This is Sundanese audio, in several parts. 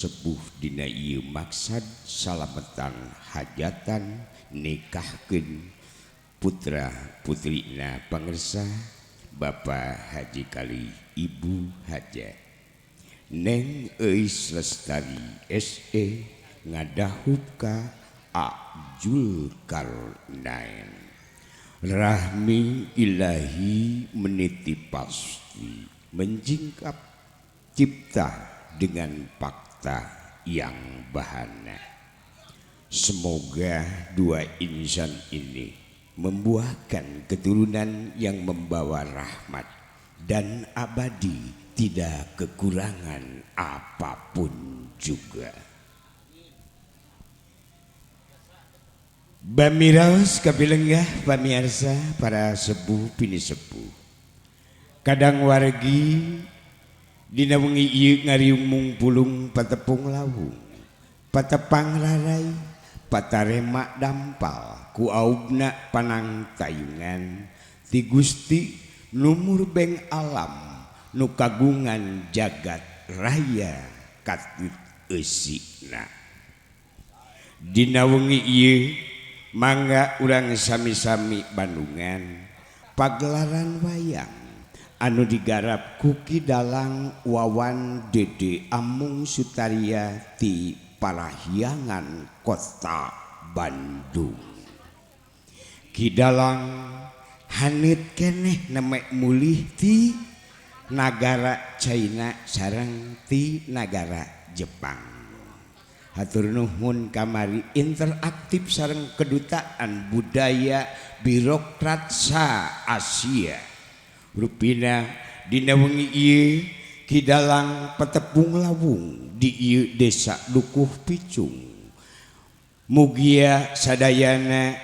Sepuh dina ieu maksad salametan hajatan nikahkeun putra putrina pangersa Bapak Haji Kali Ibu Haja Neng Euis Lestari SE ngadahup ka Zulkarnaen. Rahmi ilahi meniti pasti menjingkap cipta dengan fakta yang bahana. Semoga dua insan ini membuahkan keturunan yang membawa rahmat dan abadi, tidak kekurangan apapun juga. Bamiraos kapilenggah pamiarsa para sepuh pini sepuh. Kadang wargi dina wengi ieu ngariung mungpulung patepung lawung, patepang rarai, patarema dampal ku aubna panang tayungan ti Gusti nu murbeng alam nu kagungan jagat raya katut eusina. Dina wengi ieu mangga urang sami-sami Bandungan pagelaran wayang anu digarap ku Ki Dalang Wawan Dede Amung Sutaria ti Parahyangan Kota Bandung. Ki Dalang haneut keneh nemek mulih ti nagara China sareng ti nagara Jepang. Hatur nuhun kamari interaktif sareng kedutaan budaya birokrat sa Asia. Rupina dina wengi ieu Ki Dalang petepung lawung di ieu desa Dukuh Picung. Mugia sadayana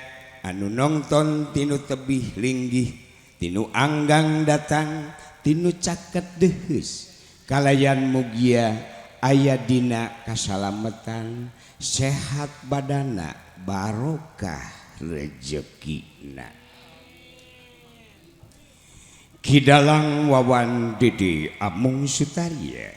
anu nongton tinu tebih linggih, tinu anggang datang, tinu caket deheus. Kalayan mugia aya dina kasalametan, sehat badana, barokah rejekina. Ki Dalang Wawan Dede Amung Sutaria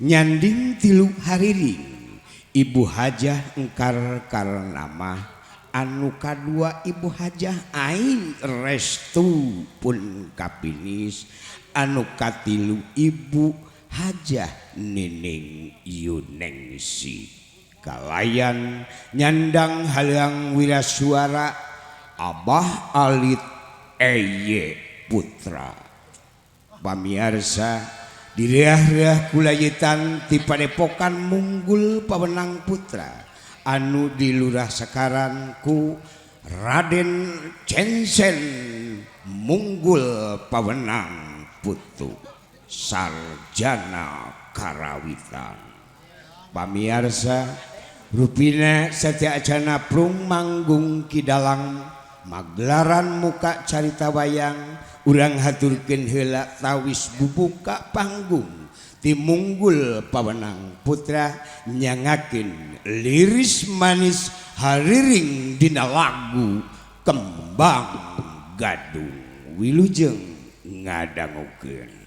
nyanding tilu hariring Ibu Hajah Engkar Karnamah anu kadua Ibu Hajah Ain Restu pun kapinis anu katilu Ibu Hajah Nining Yunengsi. Kalayan nyandang halang wirasuara Abah Alit Eye Putra. Pamiarsa direah-reah kulayitan ti padepokan Munggul Pawenang Putra anu di Lurah Sekaran ku Raden Censen Munggul Pawenang Putu Sarjana Karawitan. Pamiarsa rupina satya acana prung manggung Ki Dalang magelaran muka carita wayang urang haturkeun heula tawis bubuka panggung ti Munggul Pawenang Putra nyangakeun liris manis hariring dina lagu Kembang Gadung. Wilujeng ngadangukeun.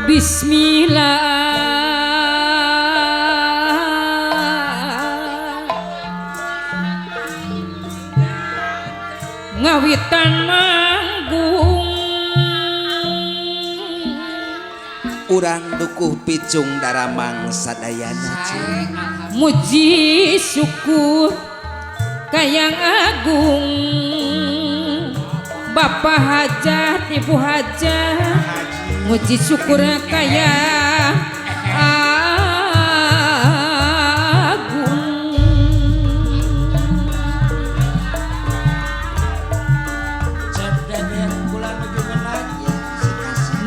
Bismillah ngawitan manggung Urang Dukuh Picung Daramang sadayana. Muji syukur kayang agung, Bapak hajat Ibu hajat, muji syukur kayang agung.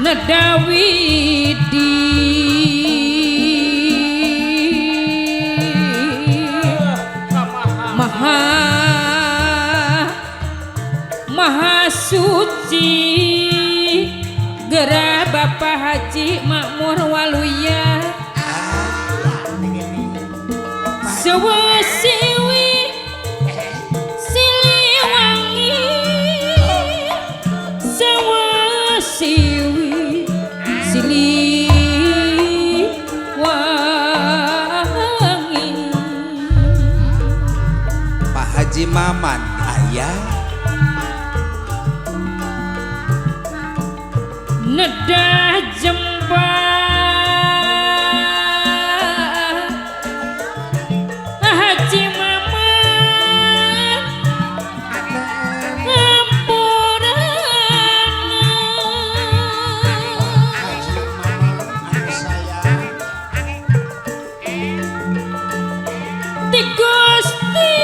Nedawi di maha maha suci, gerah Bapak Haji Makmur Waluya, sewesiwi Siliwangi, sewesiwi Siliwangi. Pak Haji Maman ayah nedah jembar Haji Maman ampurana. Ti Gusti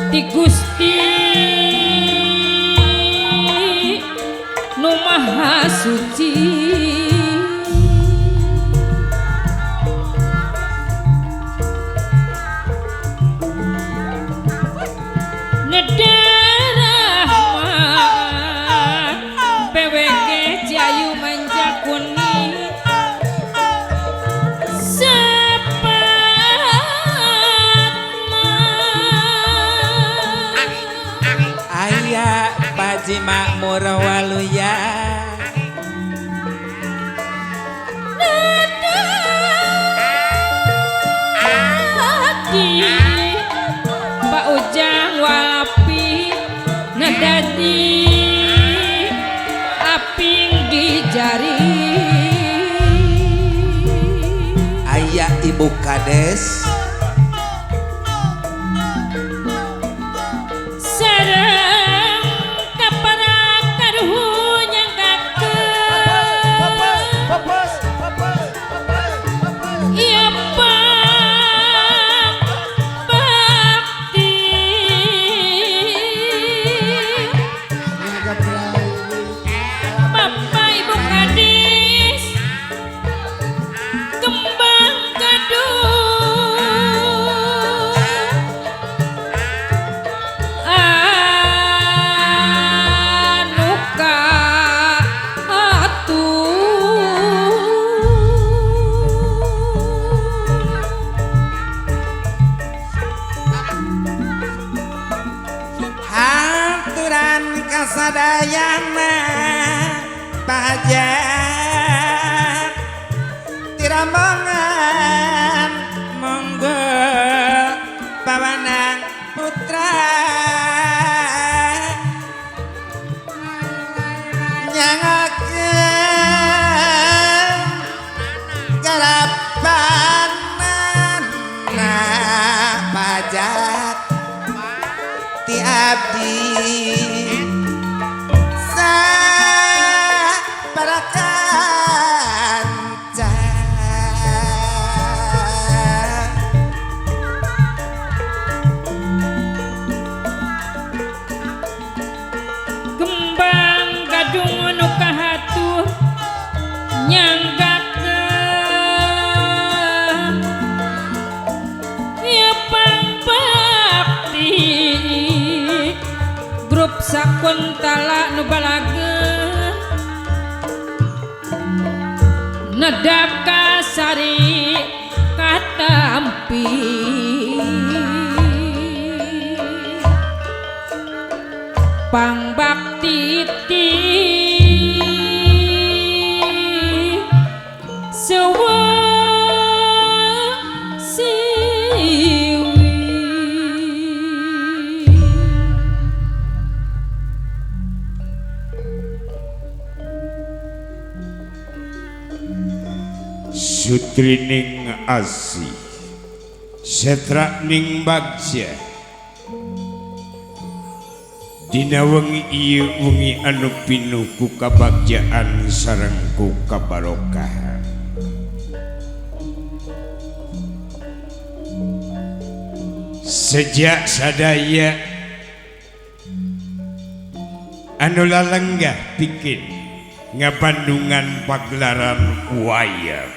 Ti Gusti nu Maha Suci, Nederahmat PWG Ciayu Manjakuni Sepatma. Ayah Pak Haji Makmur Waluya, Nadadi Pak Ujang Walapi, nadadi aping di jari. Ayah Ibu Kades sareng kapara karuhun nyanggakeun ieu pang bakti. Bapak Ibu Kadis kembang gadung anu kahatur. Haturan kasadayana pajak tiramongan monggo pawanang putra nyangakeun garapanana pajak ti abdi saparakanca. Kembang gadung nu kahatur nyanggakeun ieu pangbakti grup Sakuntala nu balageun nedaka sari katampi. Pangbakti ti sewa siwi. Sutrining asih setraning bagja dina wengi ieu wengi anu pinuh ku kabagjaan sareng ku kabarokahan. Sejak sadaya anu lalenggah pikeun ngabandungan pagelaran wayang.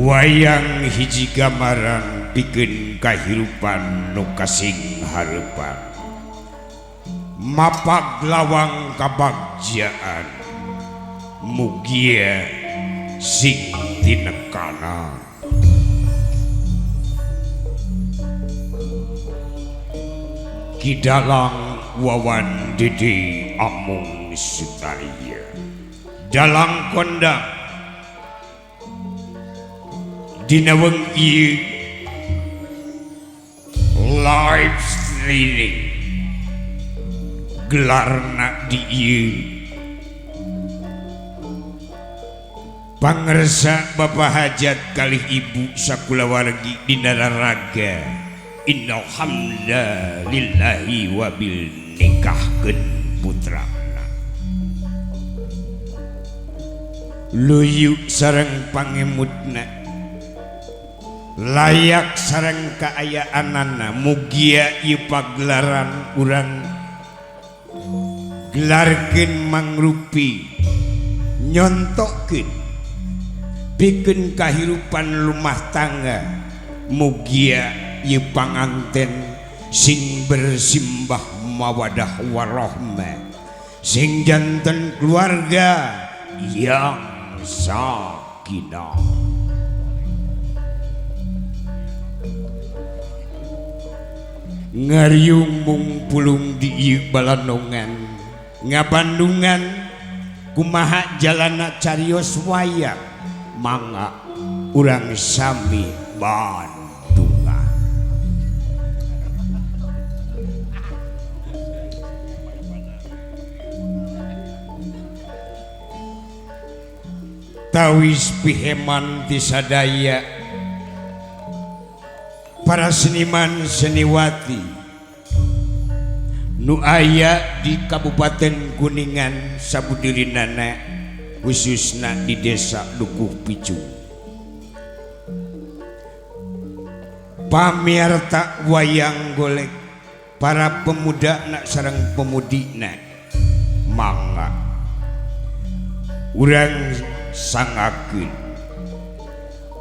Wayang hiji gambaran pikeun kahirupan nu kasing hareupan. Mapag lawang kabagjaan mugia sing tinekana. Ki Dalang Wawan Dede Amung Sutarya dalang kondang dina wengi live streaming gelarna di ieu pangersa Bapak Hajat kalih Ibu sakulawargi dina raraga innal hamdalillahi wabil nikahkeun putrana luyu sareng pangemutna layak sareng kaayaanana mugia ieu pagelaran urang gelarkeun mangrupi nyontokeun pikeun kahirupan rumah tangga mugia ieu panganten sing bersimbah mawadah warahmah sing janten keluarga yang sakinah. Ngariung mung pulung di ieu balanongan ngabandungan kumaha jalana carios wayang mangga urang sami bandungan. Tawis piheman ti sadaya para seniman seniwati nu aya di Kabupaten Kuningan sabudirinana khususna di desa Dukuh Picung. Pamirta wayang golek para pemuda nak sareng pemudina mangga urang sangakeun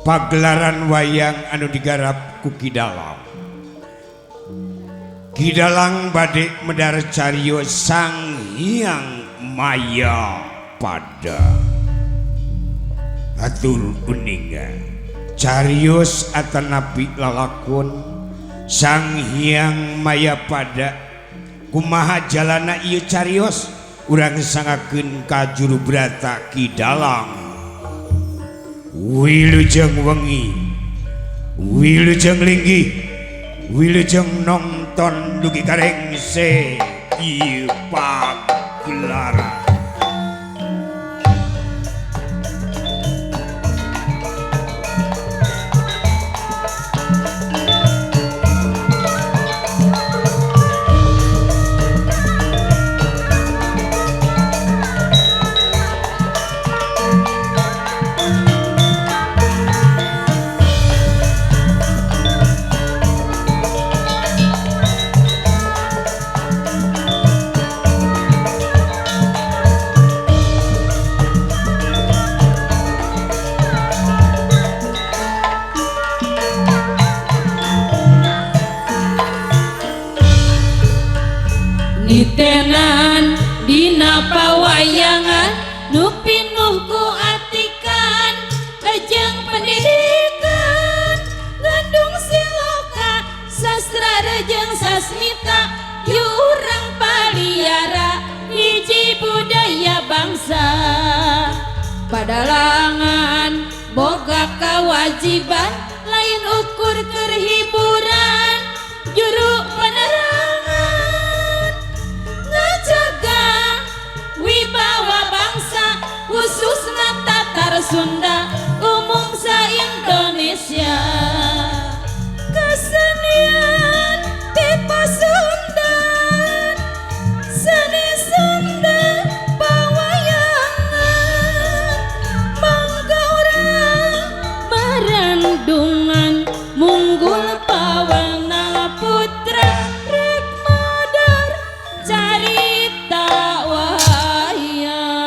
pagelaran wayang anu digarap ku Ki Dalang. Ki Dalang bade medar carios Sang Hyang Maya Pada. Hatur uninga carios atanapi lalakon Sang Hyang Maya Pada kumaha jalana ieu carios urang sangakeun ka juru brata Ki Dalang. Wilujeng wengi, wilujeng linggih, wilujeng nonton dugi karengse ieu pagelaran. Nitenan dina pawayangan nu pinuh ku atikan jeung pendidikan ngandung siloka sastra jeung sasmita urang paliara hiji budaya bangsa. Padalangan boga kewajiban lain ukur keur hiburan juru penerangan ngejaga wibawa bangsa khususna Sunda umum sa Indonesia kesenian tipe Sundan seni Sunda pawayangan mangga urang marandungan munggul pawana putra rek madar carita wayang.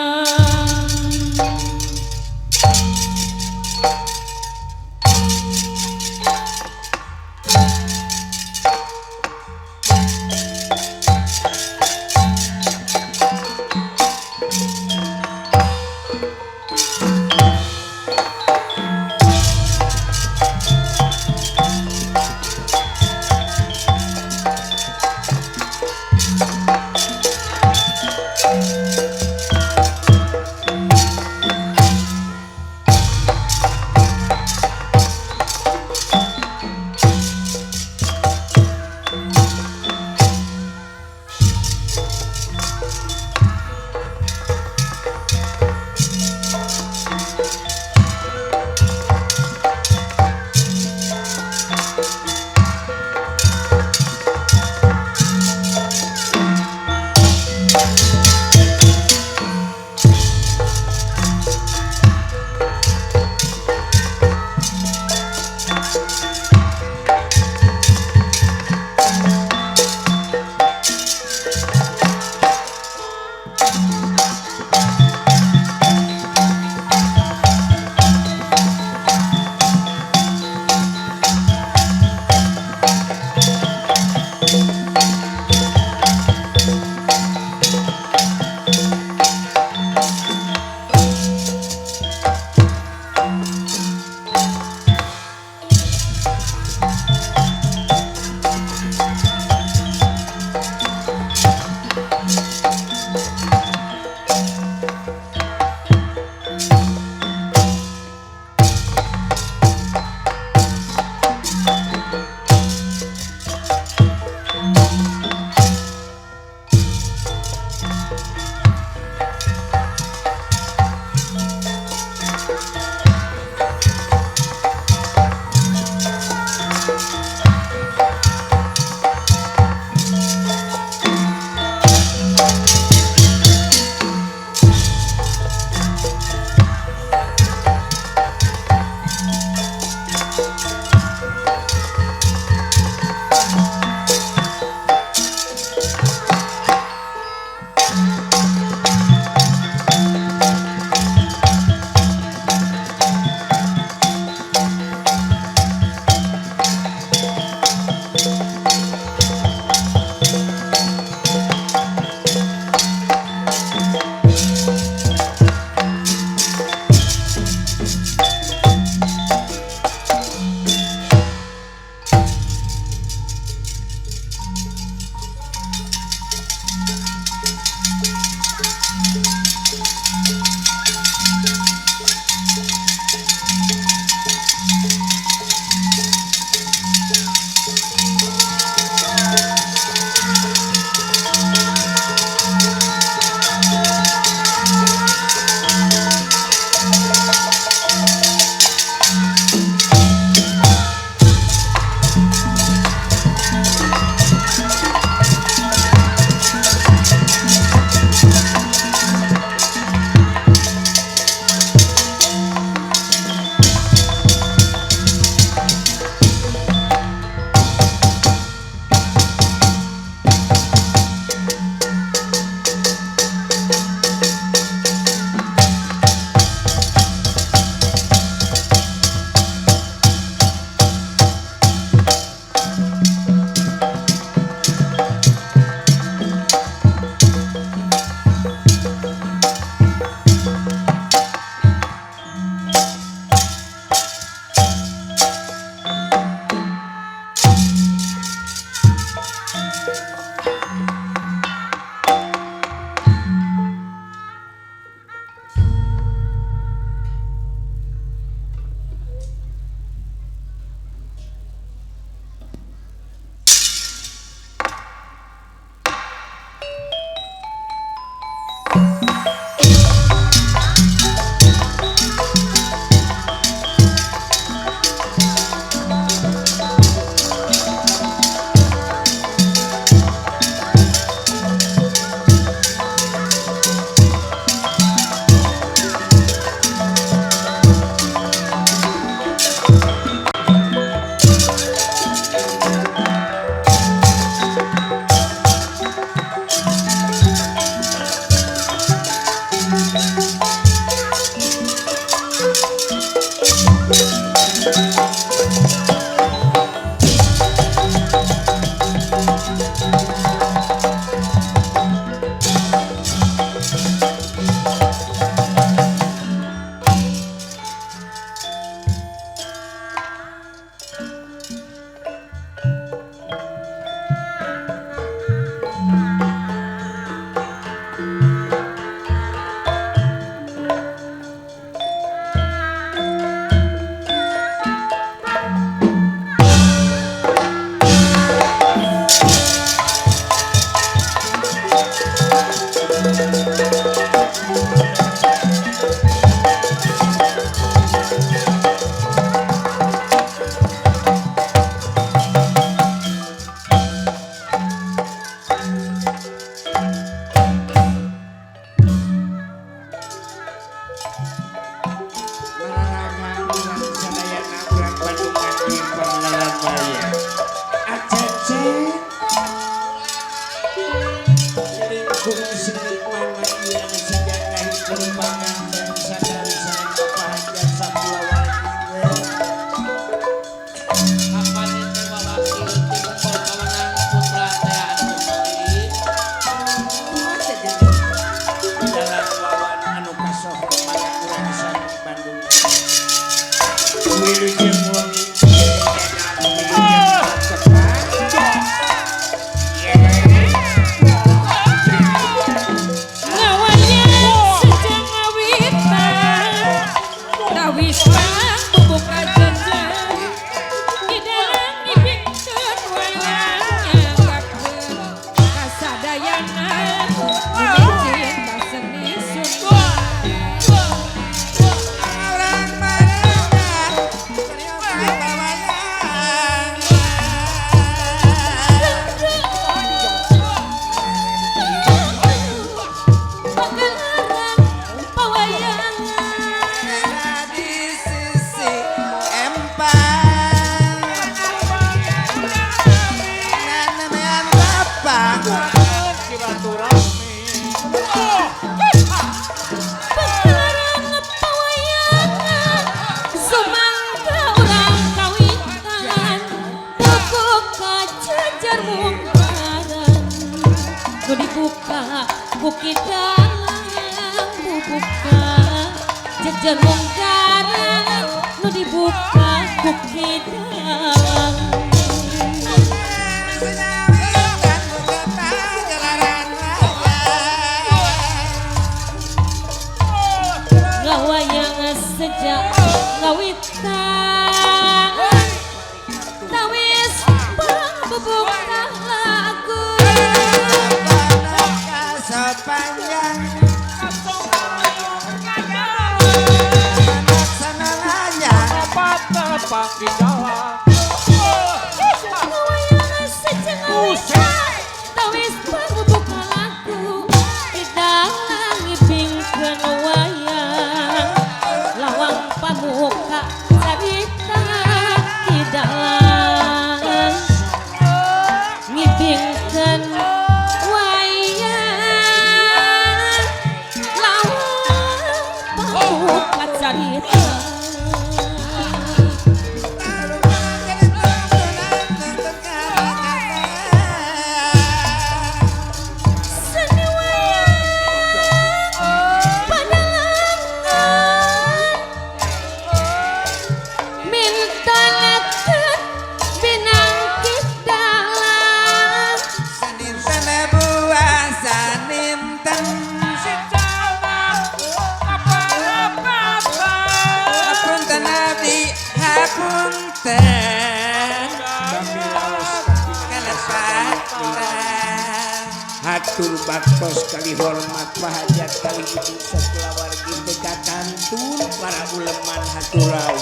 Hatur baktos kali hormat pahajat kali ibu sakulawargi teu katantun para uleman haturau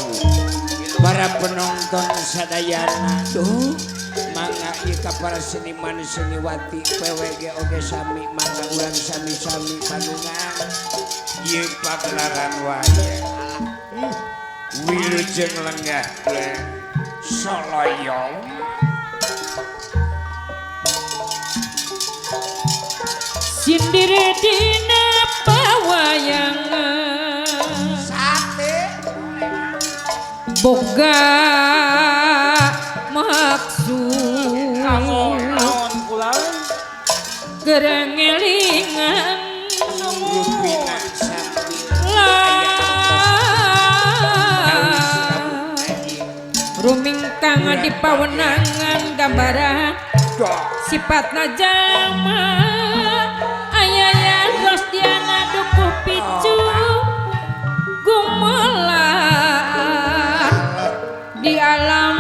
para penonton sadayana duh mangga ieu ka para seniman seniwati PWG oge sami mangga urang sami-sami panungan ieu pagelaran wayang wilujeng lenggah soloyong sindire dina pawayangan sate Boga maksud Naon kulaon? Keur ngelingan Rupina sambil lah rumingkang di pawenangan gambaran sifatna jalma aya Rosdiana dukuh picu gumelar di alam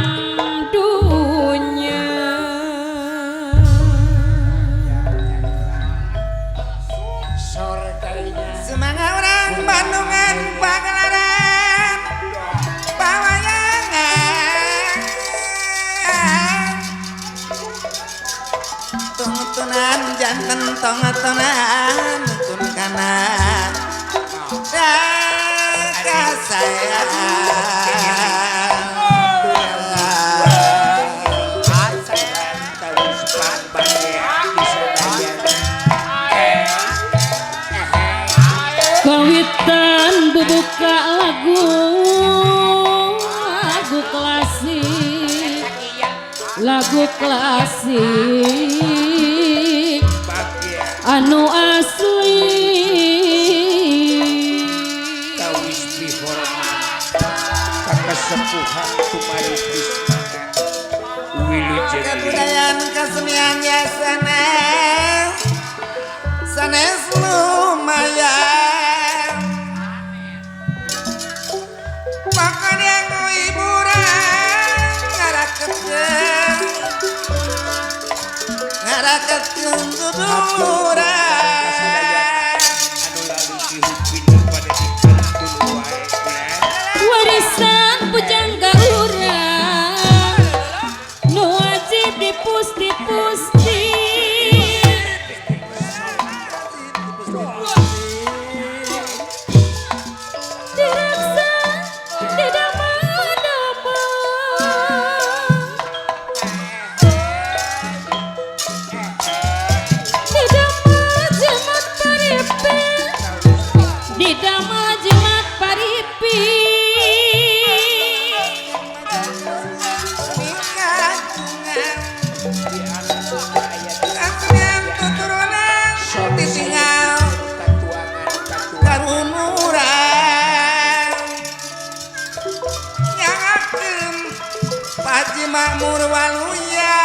dunya. Semangat orang Bandungan pagelaran pawayangan tongtonan janten tongtonan tun kana kasayang. Kawitan bubuka lagu lagu klasik lagu klasik anu asli tawis dihormat kasepuhan tumaris wilujeng kebudayaan kesenian ya sanes sanes lumayan makan yang hiburan ngaraketkeun ngaraketkeun duluran anu lalu dihupina pada dikantun wae warisan pujangga urang nu wajib dipusti-pusti diraksa tidak menapa tidak majimat paripi tidak majimat paripi Kesenian tuturunan ditinggal karunuran nyangakeun Paji Makmur Waluya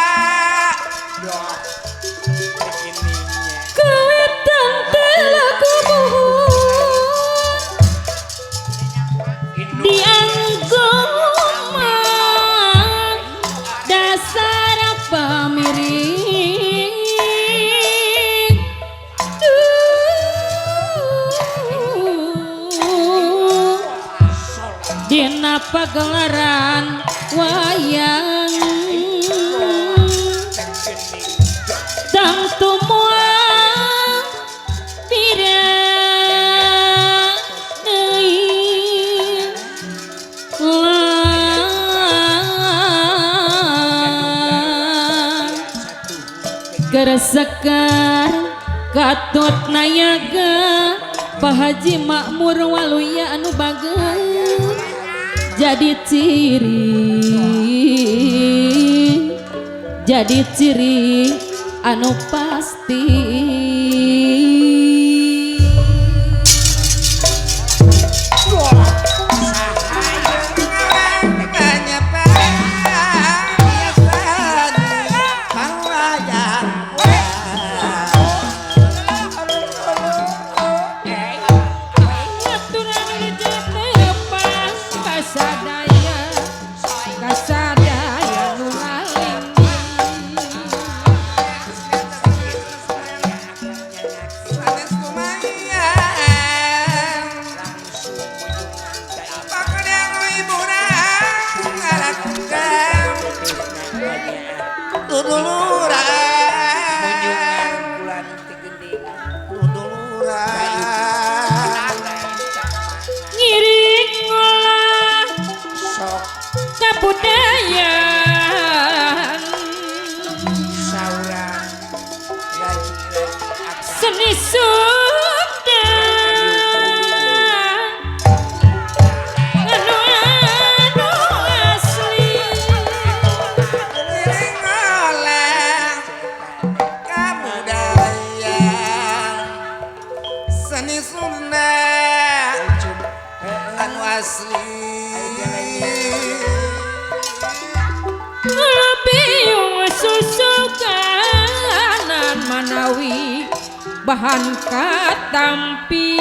kawetan teh lagu buhun dianggo mah dasar pamiring duh dina pagelaran wayang tang tumoal pira deui lah Geresekar katut nayaga Pak Haji Makmur Waluya anu bager jadi ciri jadi ciri anu pasti. Ngiring ngolah kabudayaan seni Sunda anu anu Bahan katampi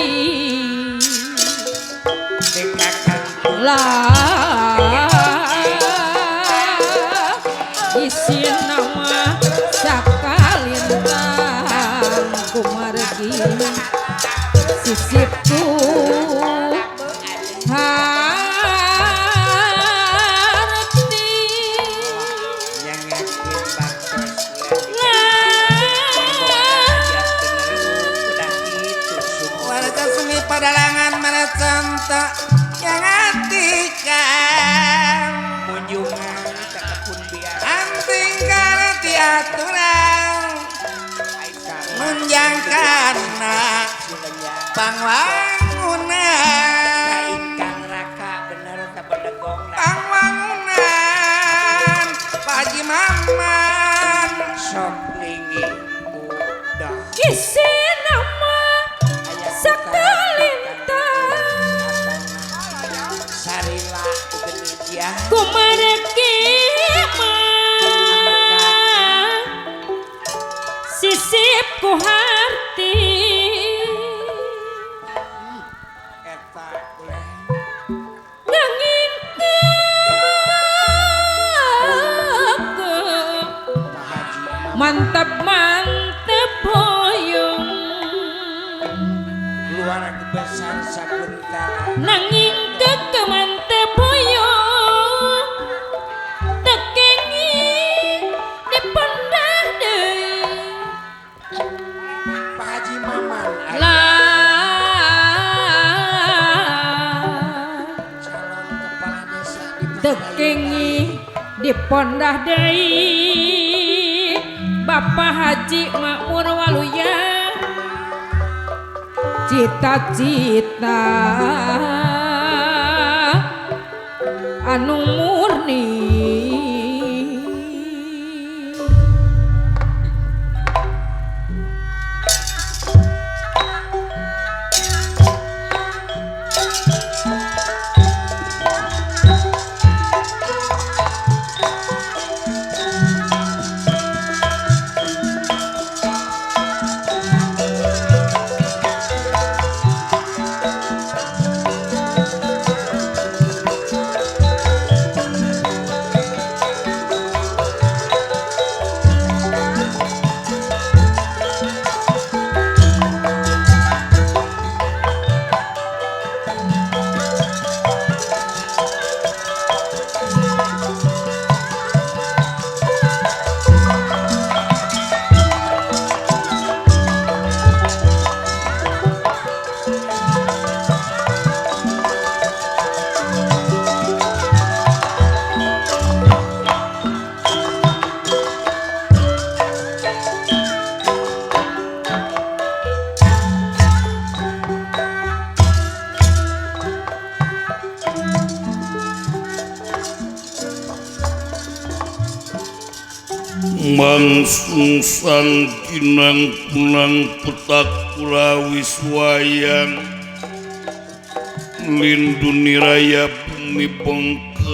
lah isi nama sakalintang kumargi sisipku harti warga seni padalangan mana contoh yang atikan munjungan kakepun biar anting kana tiaturan munjang kana pangwangunan Kang Raka bener sabedegong pangwangunan Pak Haji Maman sok lingi udah isi nama sakalintang sarila geni kumargi mah sisip ku harti eta boleh nanging Pak Haji mantap mantap hoyong keluarga besar sakuntala nanging kekemantep hoyong tekengi dipendah deui Pak Haji Maman lah calon kepala desa di tekengi dipondah deui Bapak Haji Makmur Waluya cita-cita anu murni Mangsungsang kinang kunang petak kulawis wayang linduni raya bumi bengkak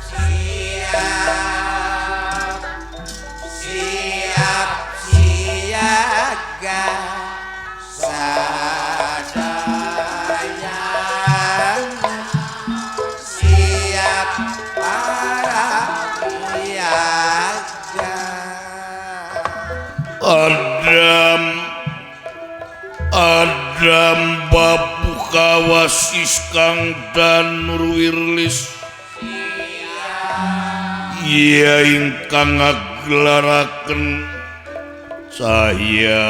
siap siap siaga sadaya siap para niaga Adam Adam babuka wasis kang dan nurwirlis iya ingkang ngagelaraken cahya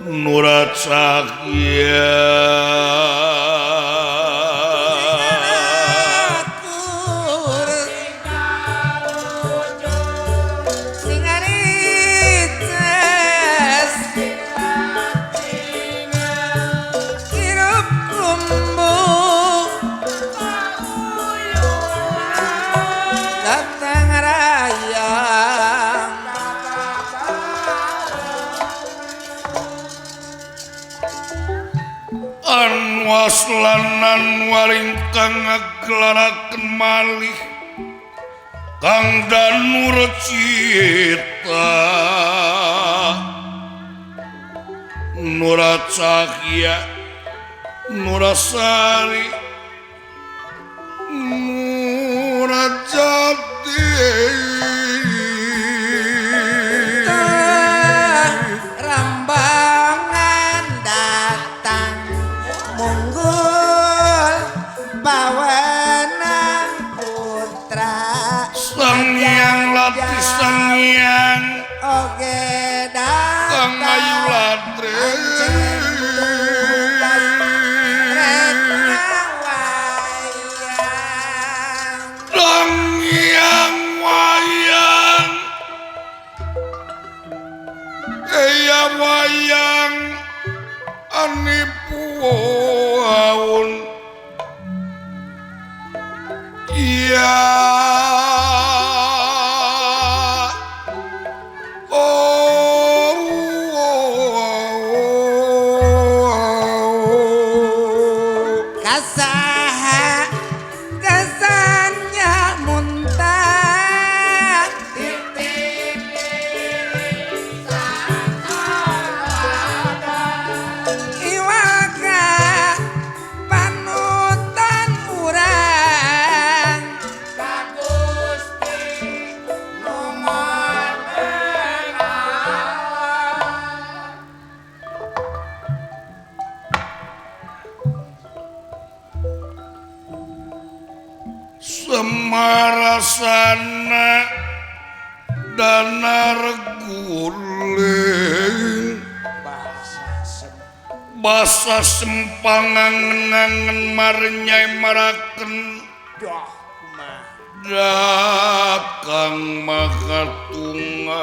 nurat cahya Waslanan waring kang ngagelarakeun malih Kang Danur Cita Nura Cahya Nurasari Nura Jati Rambangan datang munggul bawenang putra Sangyang Lati Sangyang oge datang Kang Ayu Latri Sangyang wayang Eya wayang anipuaun iya kasaha kesannya muntah iwaka panutan urang Semarasana danar guling basa sempangangen-angen marnyai maraken dakang makatungal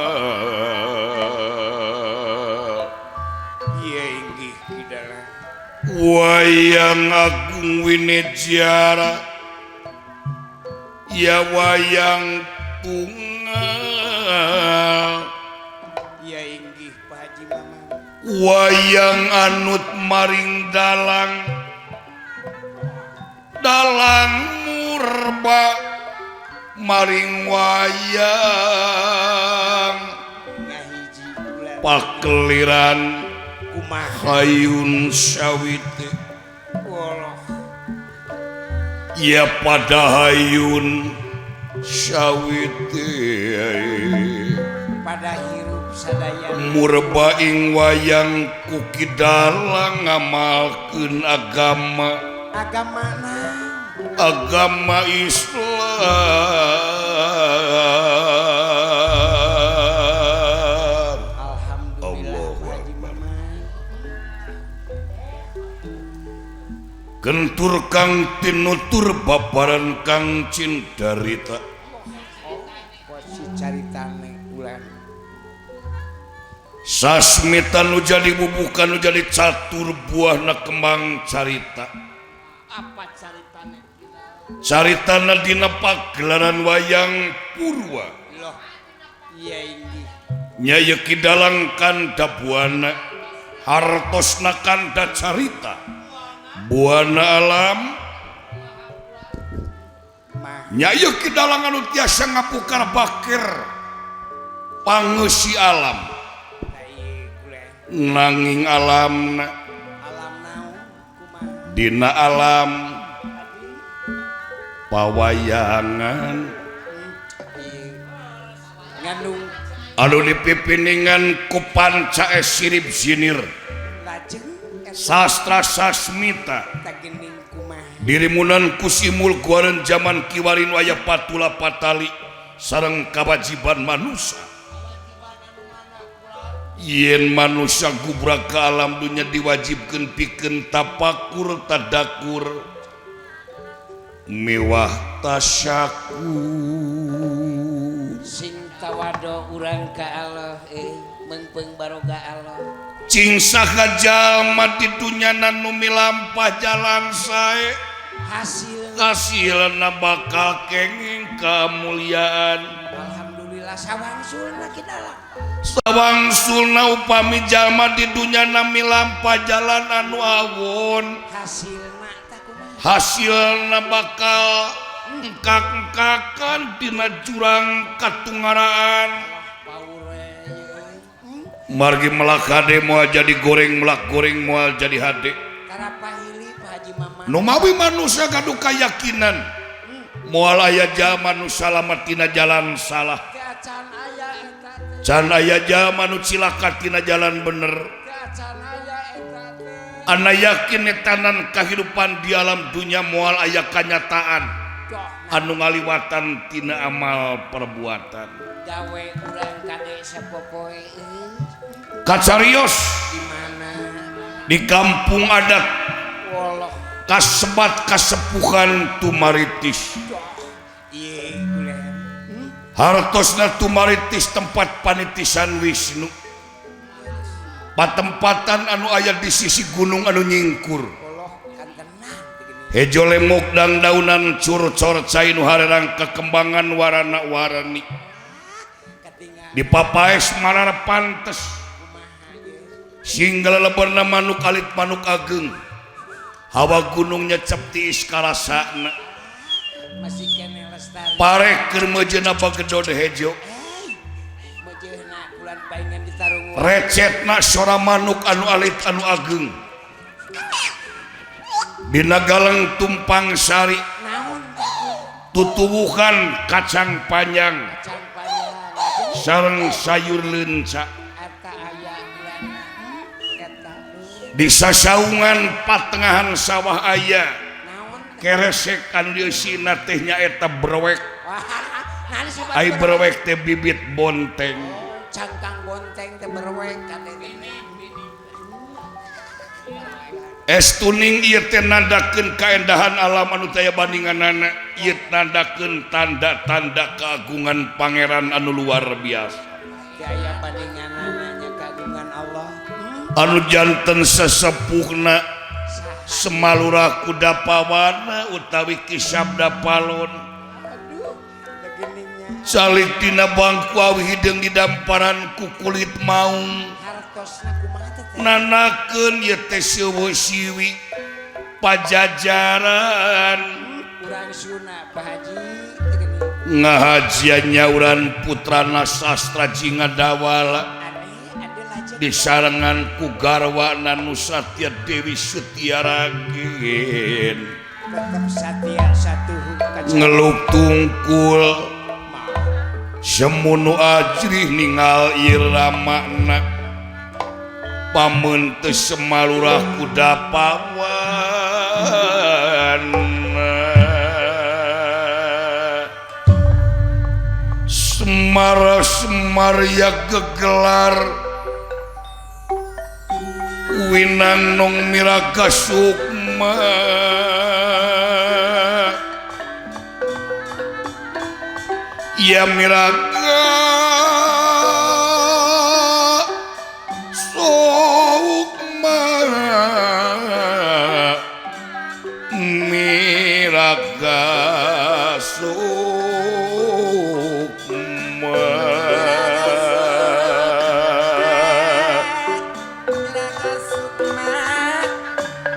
ieu inggih kidala wayang agung winejiara ya wayang tunggal ya inggih Pak Haji Mamang wayang anut maring dalang dalang murba maring wayang ngahiji ulah pakeliran kumaha hayun sawite woloh ya pada hayun sawite pada hirup sadaya murba ing wayang ku kidalang ngamalkeun agama agama agama Islam. Alhamdulillah Allahu Pak Haji Akbar. Mamang Gentur kang tinutur babaran kang cindarita posi caritane ulan sasmita nu jadi bubukan nu jadi catur buahna kembang carita apa caritane caritana dina pagelaran wayang purwa loh iya inggih nya ieu kidalang kanda buana hartosna kanda carita buana alam mah nya ieu kidalang anu tiasa ngapukar bakir pangeusi alam tah ieu ulan nanging alamna alam naon kumaha dina alam pawayangan ieu ngandung anu dipipiningan ku panca sirip sinir lajeng sastra sasmita eta geuning kumaha dirimunan ku simul guareun jaman kiwarin waya patula patali sareng kawajiban manusia yen manusia gubrak ke alam dunya diwajibkeun pikeun tapakur tadakur mewah tasyakur sing tawado urang ka Allah meungpeung baroga Allah cing saha jalma di dunyana nu milampah jalan sae hasil hasilna bakal kenging kamuliaan. Alhamdulillah sawangsulna kidalang sawangsulna upami jalma di dunyana milampah jalan anu awon Hasilna tah kumaha? Hasilna bakal engkak-engkakan dina jurang katungaraan. Margi melak hade moal jadi goreng, melak goreng moal jadi hade. Numawi manusia gaduh kayakinan moal aya jalma nu salamet tina jalan salah, can aya jalma nu cilaka tina jalan bener. Ana yakin etanan kahirupan di alam dunya moal aya kanyataan anu ngaliwatan tina amal perbuatan. Gawe urang kade sapopoe kacarios di mana? Di kampung adat kasebat kasepuhan Tumaritis. Hartosna Tumaritis tempat panitisan Wisnu, patempatan anu aya di sisi gunung anu nyingkur. Hejo lemok dang daunan curcor cai nu harerang kekembangan warna-warni. Dipapaes marara pantes singgal lebarna manuk alit manuk ageng. Hawa gunungnya cep tiis karasana. Pare keur meujeuhna bagedod hejo. Recetna sora manuk anu alit anu ageng. Dina galeng tumpang sari tutuwuhan kacang panjang sareng sayur leunca. Di sasaungan patengahan sawah aya keresek anu dieusina teh nyaeta brewek. Ai brewek teh bibit bonteng. Cangkang bonteng teh brewek. Es tuning ieu teh nandakeun kaendahan alam anu taya bandinganana. Ieu nandakeun tanda-tanda keagungan pangeran anu luar biasa. Daya bandinganana nya keagungan Allah. Anu janten sesepuhna Semalurah Kudapawana utawi Ki Sabda Palon. Calik tina bangku awi hideung didamparan ku kulit maung. Nanakeun ieu teh seueuh siwi pajajaran. Ngahajian nyauran putrana sastra Jingadawala disarengan ku garwana nu Satya Dewi Setiaragin. Ngelup tungkul semunu ajrih ningal iramana pameun teu Semalurah Kudapawana. Semara Semaria gegelar Winang nong miraga sukma. Ya miraga sukma, miraga sukma.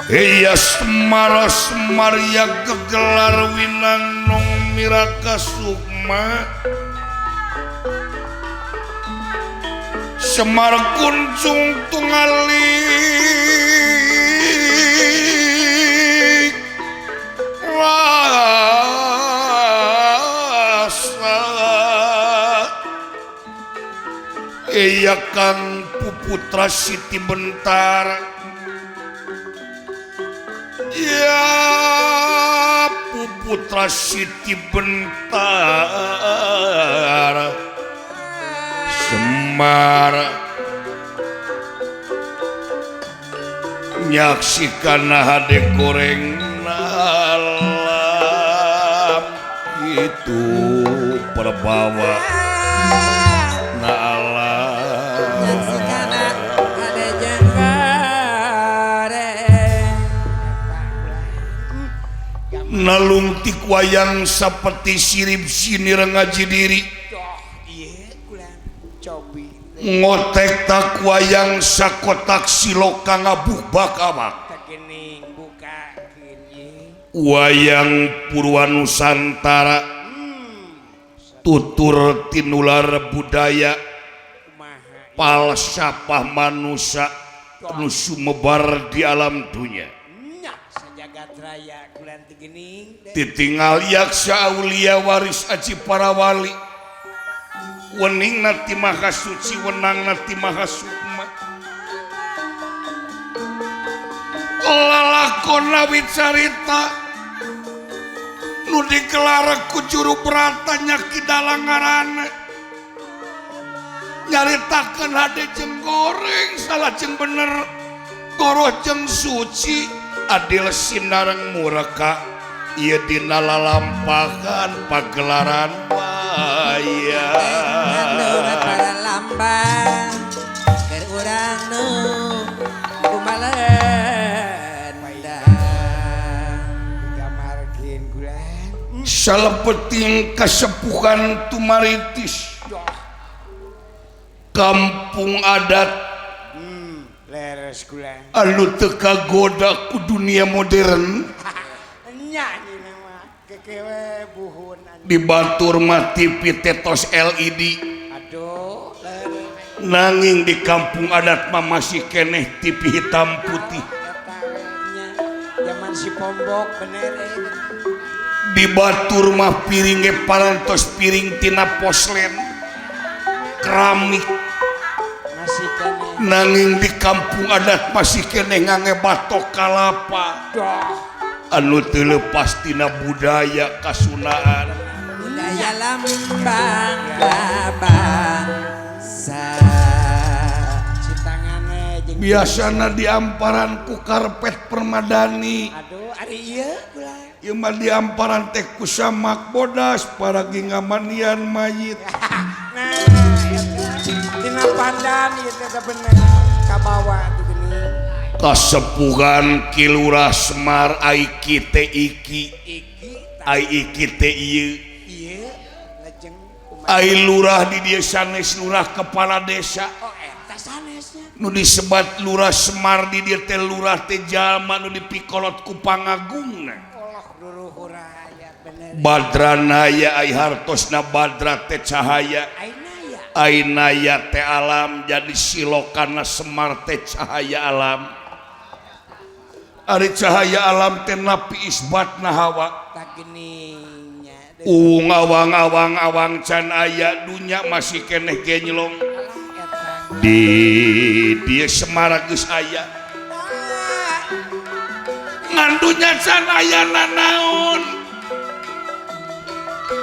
Iya Semara Semaria gegelar winang nong miraka sukma. Semar kuncung tungalik rasa. Iya Kang Puputra Siti Bentar. Ya Puputra Siti Bentar Semar nyaksikan hade goreng alam itu perbawa na alam. Nalungtik wayang seperti sirip sinir ngaji diri. Ngotek tak wayang sakotak siloka ngabuk bakawak. Wayang Purwa Nusantara tutur tinular budaya Kumaha? Palsapah manusia nu sumebar di alam dunia. Nya sajagat raya kulanti geuning deh. Titingal yaksa aulia waris aji para wali, wening ti maha suci, wenang ti maha sukma, lalakon awit carita nu digelar ku juru brata nya Ki Dalang ngaranna, nyaritakeun hade jeung goreng, salah jeung bener, goroh jeung suci, adil sinareng mureka, ieu dina lalampahan pagelaran wayang. Nu para lambang keur urang nu kumalendang. Digamarkeun kulan. Salebeting kasepuhan tumaritis kampung adat Leres kulan. Anu teu kagoda ku dunia modern. Nya ini mah kekewe buhun anjing. Di batur mah TV tetos LED. Aduh, leres. Nanging di kampung adat mah masih keneh TV hitam putih. Eta we nya zaman si Pombok bener eh. Di batur mah piring ge parantos piring tina poslen keramik. Masih keneh. Nanging di kampung adat masih keneh ngangge batok kalapa Doh. Anu teu leupas tina budaya kasunaan. Budaya lambang bangsa. Citangane jeung Biasana diamparan ku karpet permadani. Aduh, ari ieu kulan. Ieu mah diamparan teh ku samak bodas paragi ngamanian mayit. Nah, eta tina pandan ieu teh bener kabawa tuh geuning. Kasepuhan Ki Lurah Semar ai ki teh iki. Iki. Ai iki teh ieu. Ieu lejeng kumaha? Ai lurah di dieu sanes lurah kepala desa. Oh, eta sanesnya. Nu disebat Lurah Semar di dieu teh lurah teh jalma nu dipikolot ku pangagungna. Allah luruhur aya bener. Badranaya ai hartosna badra teh cahaya. Aina ya. Ainaya teh alam, jadi silokana Semar teh cahaya alam. Ari cahaya alam teh napi isbatna hawa. Tak geningnya. Uung awang awang awang can aya dunya masih keneh genyelong. Eta. Di dieu Semar geus aya. Ngan dunya can aya nanaon.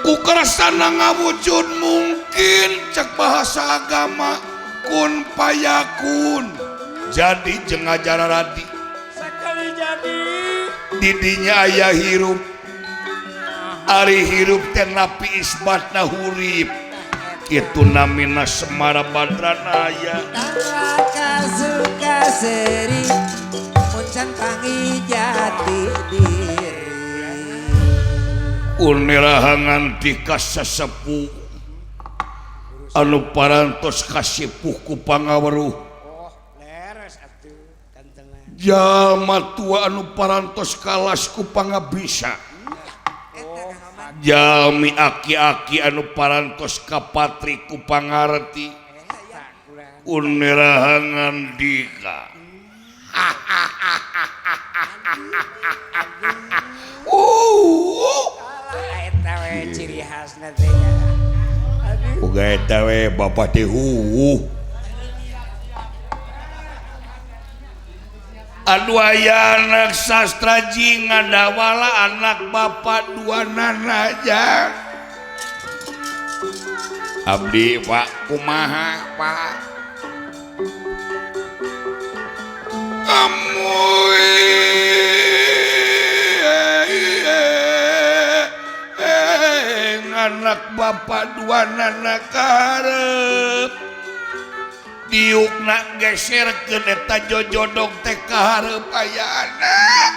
Ku kersana ngawujud mungkin cek bahasa agama kun payakun. Jadi jeung ajararadi. Sakali jadi. Didinya aya hirup. Ari hirup teh napi isbatna hurip. Kitu namina Semara Badranaya. Tangga suka seri muncan pangi jati diri. Unerahangan di kasasepuh anu parantos kasipuh ku pangaweruh. Oh, leres atuh kantena. Jalma tua anu parantos kalas ku pangabisa. Jalmi aki-aki anu parantos kapatri ku pangarti. Unerahangan dika. Alah eta we ciri khasna teh nya. Aduh. Boga eta we bapak teh huuh. Aduh aya anak sastra jing ngadawala anak bapak dua nanaja. Abdi Pak kumaha Pak? Amuy anak bapak dua nana karep. Diukna geserkeun eta jojodog teh ka hareup aya anak.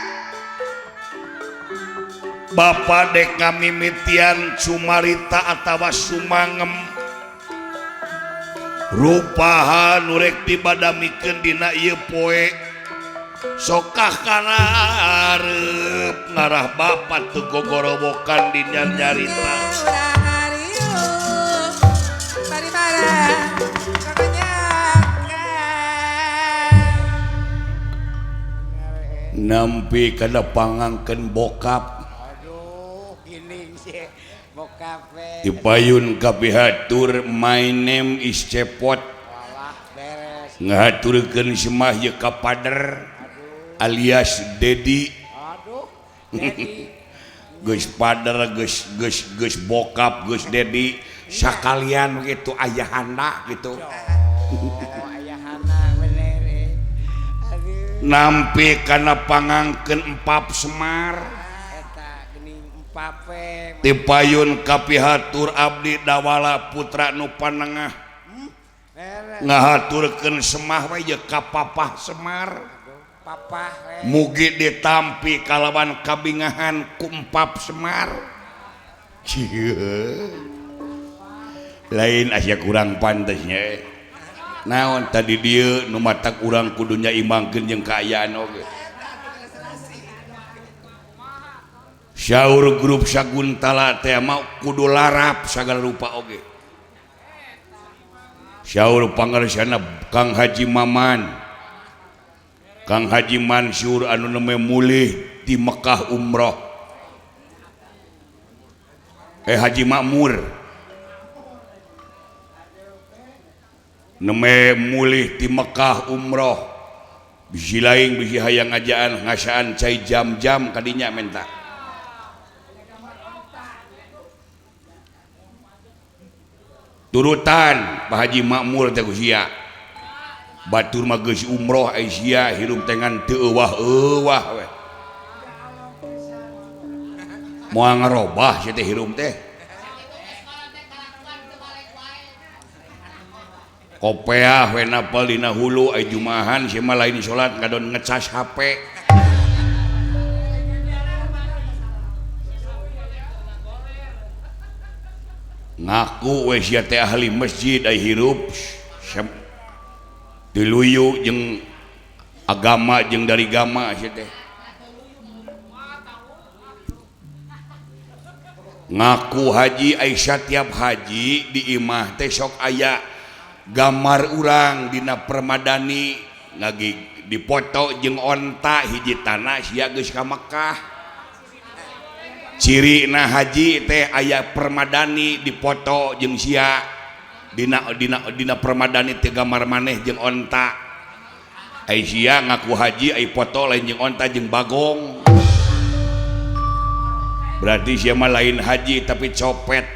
Bapak dek ngamimitian cumarita atawa sumangem. Rupaha nu rek dibadamikeun dina ieu poe. Sokah karareup ngarah bapak teu gogorowokan dina nyarita. Nampi kada pangangkeun bokap. Aduh, gini sih bokap. Dipayun kapihatur my name is Cepot. Ngahaturkeun semah ye ka pader alias Dedi. Aduh, Dedi. Geus pader geus geus geus bokap geus Dedi sakalian gitu ayahana gitu. Oh, ayahana bener. Aduh. Nampi kana pangangkeun empap Semar. Eta geuning empap we. Tipayun kapihatur abdi Dawala putra nu panengah. Ngahaturkeun semah we ye ka papah Semar. Papah we. Mugi ditampi kalawan kabingahan ku empap Semar. Lain aya kurang pantasnya. Naon tadi dieu nu matak urang kudu nyaimangkeun jeung kaayaan oge. Syaur grup Saguntala teh mah kudu larap sagala rupa oge. Syaur pangarsana Kang Haji Maman, Kang Haji Mansur anu nembe mulih di Mekah umroh. Haji Makmur nembe mulih di Mekah umroh. Bisi lain bisi hayang ngajaan ngasaan cai jam-jam kadinya menta. Turutan Pak Haji Makmur teh ku sia. Batur mah geus umroh ai sia hirup teh ngan teu euwah-euwah we. Moal ngarobah sia teh hirup teh. Kopeah we napal dina hulu ai jumahan sia mah lain salat ngadon ngecas HP. Ngaku we sia teh ahli masjid ai hirup diluyu jeung agama jeung dari gama sia teh. Ngaku haji ai satiap haji di imah teh sok aya gambar urang dina permadani ngagi dipoto jeung onta hiji tanah sia geus ka Mekah. Cirina haji teh aya permadani dipoto jeung sia dina dina dina permadani teh gambar maneh jeung onta. Ai sia ngaku haji ai foto lain jeung onta jeung bagong. Berarti sia mah lain haji tapi copet.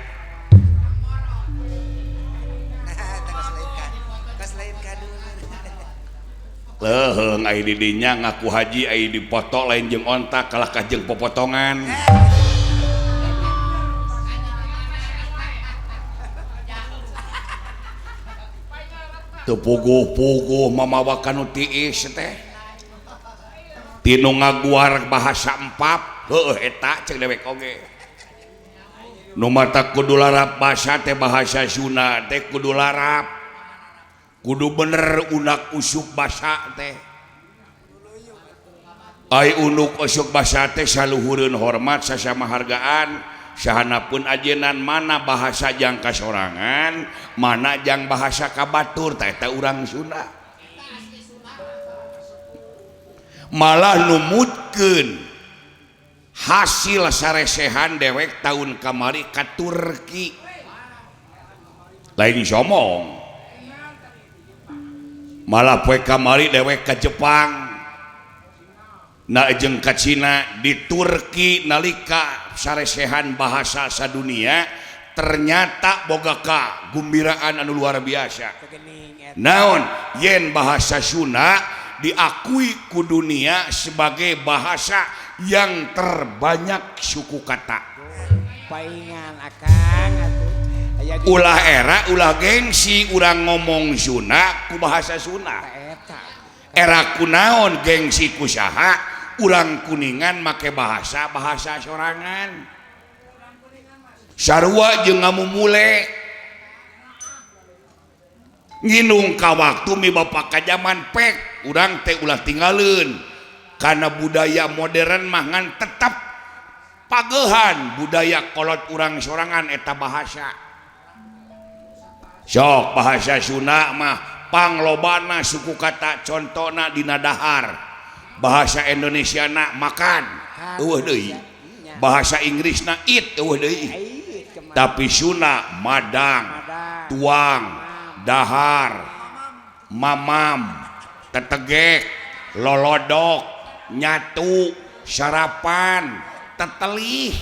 Leuheung ai di dinya ngaku haji ai dipoto lain jeung onta kalah ka jeung popotongan. Teu puguh-puguh mamawa kanu tiis teh. Tinu ngaguar bahasa empap, heueuh eta cek dewek oge. Nu matak kudu larap basa teh bahasa Sunda teh kudu larap. Kudu bener unak usuk basa teh. Ai unuk usuk basa teh saluhureun hormat sasama hargaan. Sahanapun ajenan mana bahasa jang kasorangan, mana jang bahasa kabatur, tah eta urang Sunda. Malah numutkeun hasil saresehan dewek tahun kamari ka Turki. Lain somong. Malah poe kamari dewek ka Jepang. Na jeung ka Cina di Turki nalika saresehan bahasa sadunia ternyata boga kagumbiraan anu luar biasa. Naon yen bahasa Sunda diakui ku dunia sebagai bahasa yang terbanyak suku kata. Ulah era ulah gengsi urang ngomong Sunda ku bahasa Sunda. Era kunaon gengsi ku saha? Urang Kuningan make bahasa bahasa sorangan. Sarua jeung ngamumule. Nginung ka waktu mi bapak ka jaman pek urang teh ulah tinggaleun. Karena budaya modern mah ngan tetap pagehan budaya kolot urang sorangan eta bahasa. Sok bahasa Sunda mah panglobana suku kata, contona dina dahar. Bahasa Indonesia na makan, eueuh deui. Bahasa Inggris na eat, eueuh deui. Tapi Sunda madang, tuang, dahar, mamam, tetegek, lolodok, nyatu, sarapan, tetelih.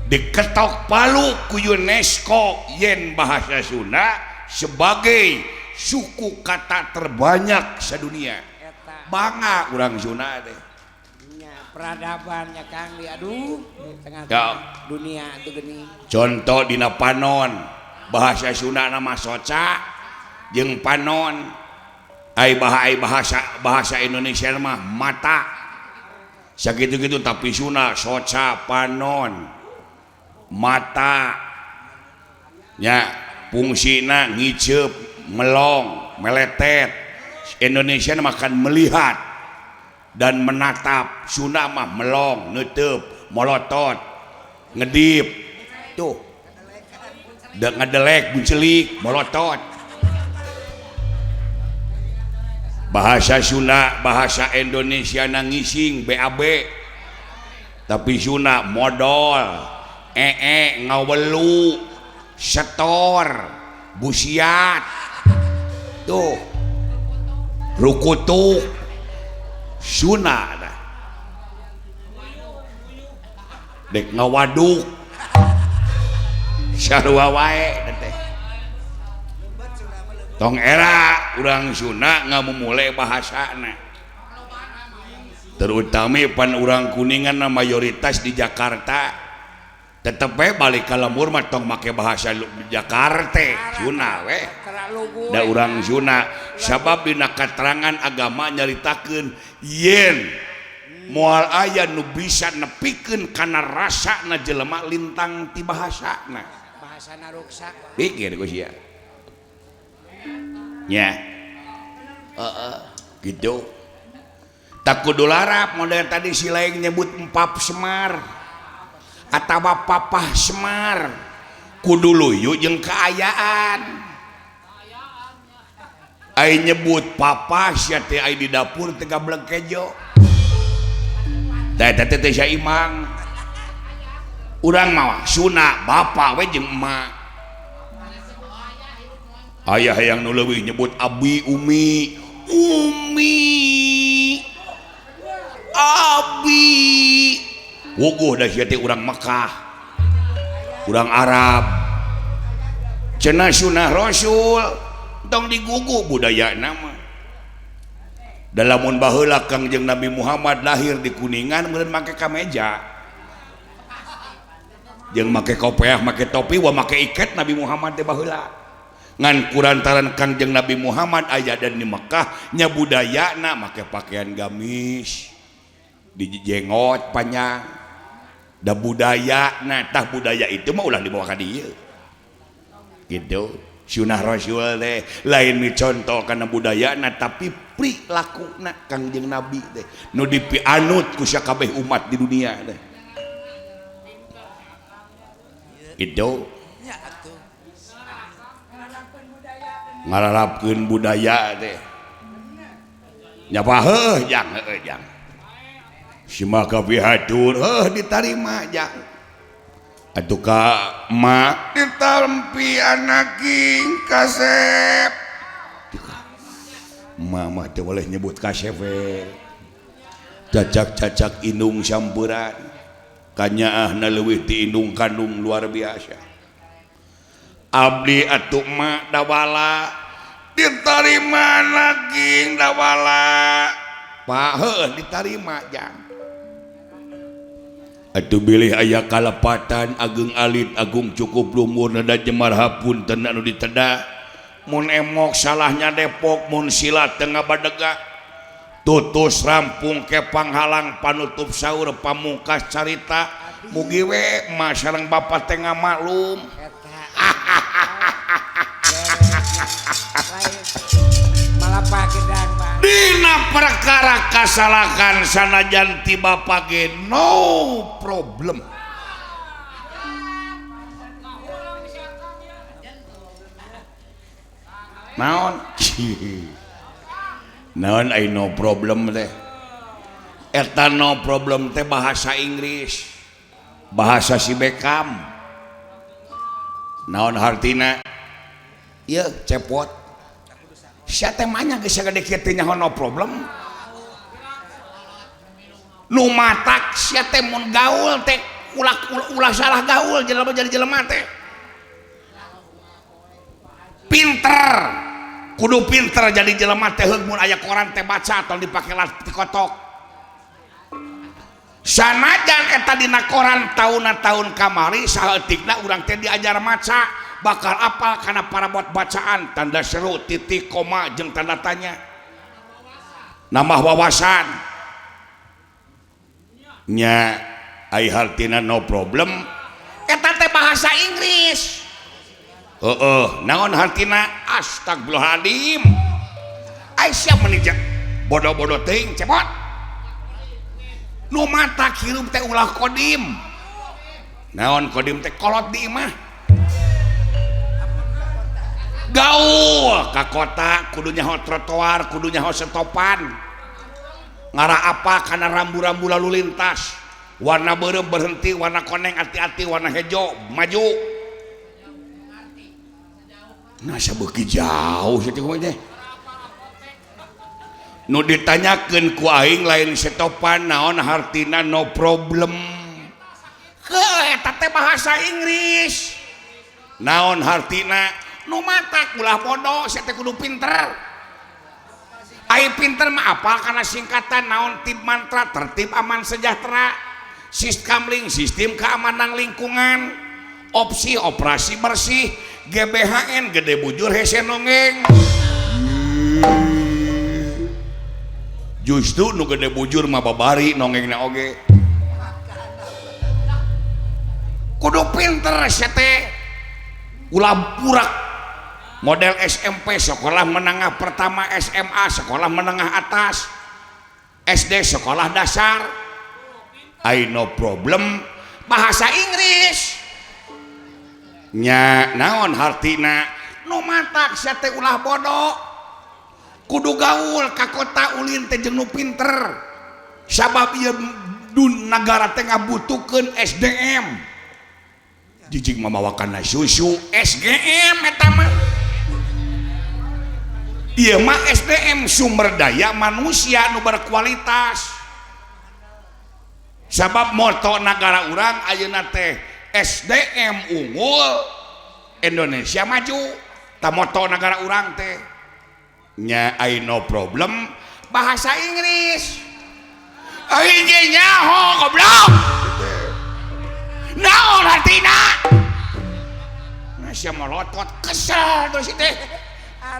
Diketok palu ku UNESCO yen bahasa Sunda sebagai suku kata terbanyak sedunia. Bangga urang Sunda teh. Peradabannya Kang di aduh di tengah ya. Dunia itu gini. Contoh dina panon, bahasa Sunda nama soca jeung panon. Ai bahasa Indonesia mah mata. Sakitu-kitu tapi Sunda soca panon mata. Nya fungsina ngiceup, melong, meletet. Indonesia makan melihat dan menatap. Sunda mah melong, nutup, molotot, ngedip, tuh, ngedelek, buncelik, molotot. Bahasa Sunda, bahasa Indonesia nangising, BAB, tapi Sunda modal, ee, ngawelu, setor, busiat, tuh, rukutuk. Sunda dah. Dek ngawaduk sarua wae teh. Tong era urang Sunda ngamumule bahasana. Terutama pan urang Kuningan mayoritas di Jakarta. Tetep we balik ka lembur mah tong make bahasa Jakarta, Sunda we. Da urang Sunda sabab dina katerangan agama nyaritakeun yen moal aya nu bisa nepikeun kana rasana jelema lintang ti bahasana. Bahasana ruksak. Pikir ku sia. Nya. Heeh, gitu. Tak kudu larap model tadi si lain nyebut empap Semar atawa papah Semar. Kudu luyu jeung kaayaan. Ai nyebut papa sia teh ai di dapur teh gablek kejo. Tah eta teh sia imang. Urang mah Sunda bapa we jeung emak. Ayah hayang nu leuwih nyebut abi umi, umi. Abi. Wuguh da sia teh urang Mekah. Urang Arab. Cenah sunah Rasul tong digugu budaya nama. Dalamun baheula Kangjeng Nabi Muhammad lahir di Kuningan meureun make kameja. Jeung make kopeah, make topi, wa make iket Nabi Muhammad teh baheula. Ngan kurantaran Kangjeng Nabi Muhammad aya dan di Mekah nya budayana make pakaian gamis, dijenggot panjang. Da budayana tah budaya itu mah ulah dibawa ka dieu. Gitu. Sunah Rasul teh lain micontoh kana budayana tapi prilakuna Kangjeng Nabi teh nu dipianut ku sakabeh umat di dunia teh. Gitu. Ngalarapkeun budaya teh. Nya heuh jang heuh jang. Simaka pihatur heuh ditarima jang. Atuh ka emak ditampi anaking kasep. Mama teh boleh nyebut kasep we. Cacak-cacak indung sampuran. Kanyaahna leuwih ti indung kandung luar biasa. Abdi atuh emak dawala ditarima anaking dawala. Pak heuh ditarima jang. Atuh bilih aya kalepatan ageng alit agung cukup lumur nada jemar hapunten anu diteda. Mun emok salahnya Depok mun silat teu ngabadega. Tutus rampung ke panghalang panutup saur pamungkas carita. Mugi we emak sareng bapa teh ngamaklum. Malah Bapak gedang, Pak. Dina perkara kasalahan sanajan ti bapak ge no problem. Naon? Naon ai no problem teh? Eta no problem teh bahasa Inggris. Bahasa si Beckham. Naon hartina? Ieu cepot. Sia teh manya geus sagede kieu teh nyaho no problem. Nu matak sia teh mun gaul teh ulah salah gaul jelema jadi jelema teh. Pinter. Kudu pinter jadi jelema teh heug mun aya koran teh baca atau dipake dikotok. Sanajan eta dina koran tauna tahun kamari saeutikna urang teh diajar maca bakal apal kana parabot bacaan tanda seru titik koma jeung tanda tanya nambah wawasan nya ai hartina no problem eta teh bahasa Inggris. Heeh, naon hartina? Astagfirullahaladzim. Ai sia meni bodoh-bodoh teuing cepot. Nu matak hirup teh ulah kodim. Naon kodim teh kolot di imah. Gaul ka kota kudu nyaho trotoar, kudu nyaho setopan. Ngarah apa kana rambu-rambu lalu lintas. Warna beureum berhenti, warna koneng hati-hati, warna hejo maju. Nah, sabeuki jauh sih teh. Nu ditanyakeun ku aing lain setopan naon hartina no problem. Heuh eta teh bahasa Inggris. Naon hartina? Nu matak ulah bodoh, sia teh kudu pinter. Ai pinter mah apal kana singkatan naon tip mantra tertib aman sejahtera. Siskamling sistem keamanan lingkungan. Opsi operasi bersih. GBHN gede bujur hese nongeng. Justru nu gede bujur mah babari nongengna oge. Kudu pinter sia teh. Ulah burak model SMP sekolah menengah pertama, SMA sekolah menengah atas, SD sekolah dasar. I no problem bahasa Inggris. Nya naon hartina? Nu matak sia teh ulah bodoh. Kudu gaul ka kota ulin teh jeung nu pinter. Sabab ieu dun nagara teh ngabutuhkeun SDM. Jijik mamawakan susu SGM eta mah. Ieu mah SDM sumber daya manusia nu berkualitas. Sabab moto nagara urang ayeuna teh SDM unggul Indonesia maju. Ta moto nagara urang teh nya ai no problem bahasa Inggris. Aing ge nyaho goblok. Naon hartina? Nah sia molotot kesel terus teh.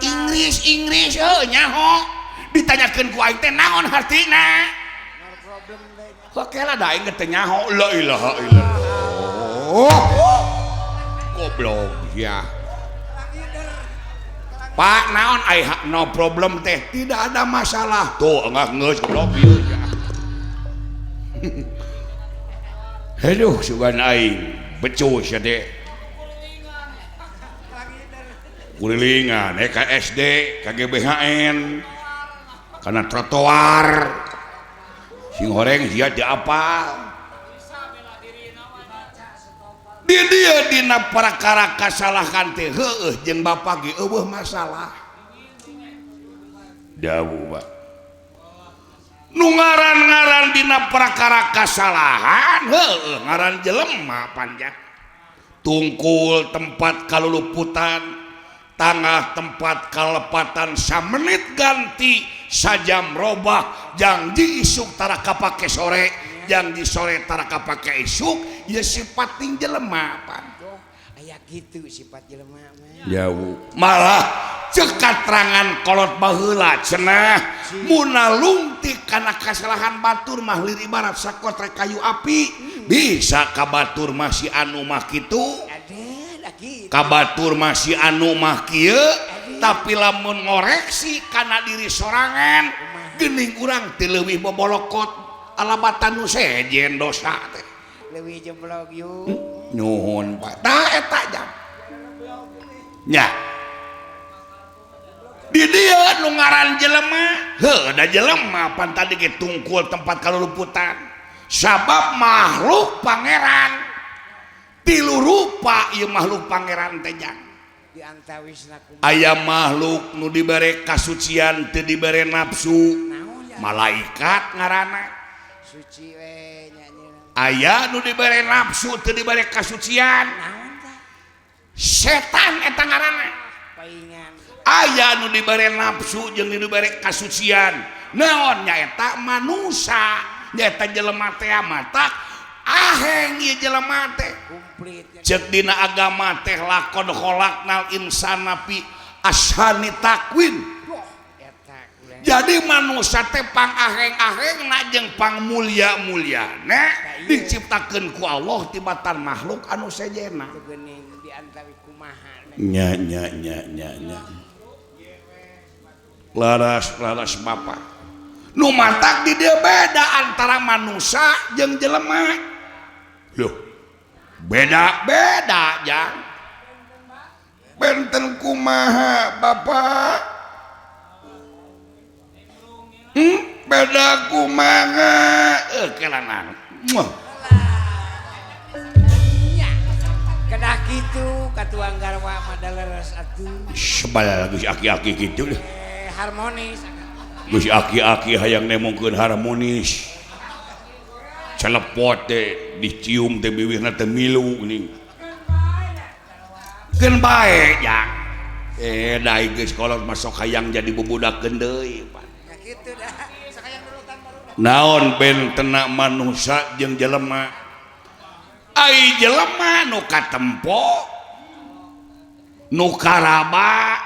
Inggris Inggris heuh nyaho. Ditanyakeun ku aing teh naon hartina? Oke lah da aing teh nyaho. La ilaha illallah. Goblok ya. Pak naon ai no problem teh tidak ada masalah. Tuh enggak geus goblok ieu ya. Aduh sugan aing becus ya teh. Kulilingan ka SD, ka GBHN, kana trotoar. Sing horeng sia teu apal. Di dieu dina perkara kasalahan teh heueuh jeung bapak ge eueuh masalah. Dawuh Pak. Nu ngaran-ngaran dina perkara kasalahan heueuh ngaran jelema panjang. Tungkul tempat kaluluputan, tangah tempat kalepatan, samenit ganti sajam robah, janji isuk tara kapake sore, janji sore tara kapake isuk, ya sifat ting jelema pan. Aya kitu sifat jelema mah. Jauh. Malah cek katerangan kolot baheula cenah muna lungtik kana kasalahan batur mah lir ibarat sakotre kayu api, bisa ka batur mah si anu mah kitu. Kabatur masih anu mah kieu, Tapi lamun ngoreksi kana diri sorangan geuning urang teu leuwih bobolokot alabatan nu sejen dosa teh. Leuwih jeblog yuk. Nuhun Pak. Tah eta jam. Nya. Di dieu nu ngaran jelema, heuh da jelema pan tadi ge tungkul tempat kaluluputan. Sabab makhluk pangeran. Tilu rupa ieu makhluk pangeran teh jang. Di antawisna kumaha? Aya makhluk nu dibere kasucian teu dibere nafsu. Naon ya? Malaikat ngaranna. Suci we nya nyieun. Aya nu dibere nafsu teu dibere kasucian. Naon tah? Setan eta ngaranna. Paingan. Aya nu dibere nafsu jeung nu dibere kasucian. Naon nyaeta manusa, nyaeta jelema teh matak aheng ieu jelema teh. Komplit. Cek dina agama teh laqad khalaqnal insana fi ahsani taqwim. Eta kula. Jadi manusia teh pang aheng-ahengna jeung pang mulia-muliana diciptakeun ku Allah tibatan makhluk anu sejenna. Teu geuning di antawi kumaha. Nya nya nya nya nya. Laras laras bapak. Nu matak di dieu beda antara manusia jeung jelema. Loh. Beda-beda jang. Benten kumaha bapak? Beda kumaha? Kelanan. Muah. Nya. Kedah kitu katuang garwa mah da leres atuh. Sebal geus aki-aki kitu deh. Harmonis. Geus aki-aki hayang nemongkeun harmonis. Celepot teh dicium teh biwirna teh milu geuning. Keun bae jang. Dai geus kolot masuk hayang jadi bubudakeun deui pan. Ya kitu dah. Sakayang nurutan baru. Naon bentena manusa jeung jelema? Ai jelema nu katempo, nu karaba,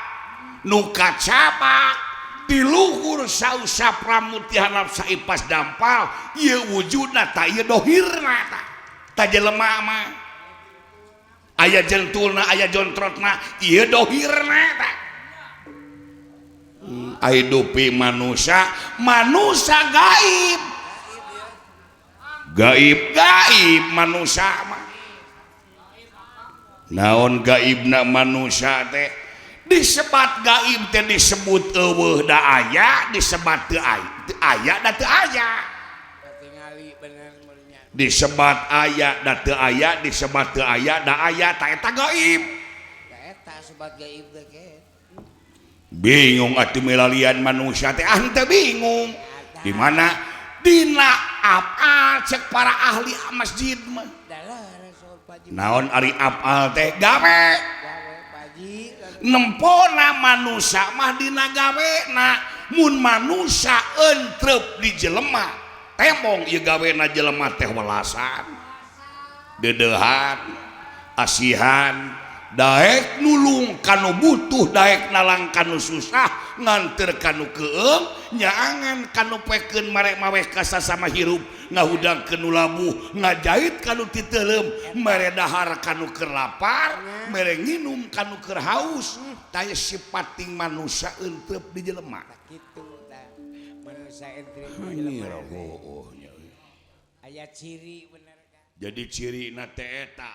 nu kacabak, ti luhur sausap rambut ti handap saipas dampal, ieu wujudna ta ieu dohirna ta. Ta jelema mah aya jentulna, aya jontrotna, ieu dohirna ta. Ai dupi manusa, manusa gaib. Gaib gaib manusa mah. Naon gaibna manusa teh? Disebat gaib teh disebut eueuh da aya, disebat teu aya da teu aya. Katingali bener meureun. Disebat aya da teu aya, disebat teu aya da aya, ta eta gaib. Da eta sebat gaib teh ke. Bingung atuh milalian manusia teh, ah teu bingung. Di mana? Dina apal cek para ahli masjid mah. Naon ari apal teh? Gawe. Gawe Paji. Nempona manusia mah dina gawena. Mun manusia entrep di jelema, tembong ieu gawena jelema teh welasan, deudeuhan, asihan, daek nulung kanu butuh, daek nalang kanu susah, nganter kanu keung, nyaangan kanu pekeun marek maweh ka sasama hirup, ngahudang kanu labuh, ngajait kanu titeuleum, mere dahar kanu keur lapar, mere nginum kanu keur haus. Taya sipating manusia entrep di jelema. Kitu tah. Manusia entrep di jelema. Heuh, Aya ciri bener kan. Jadi cirina teh eta,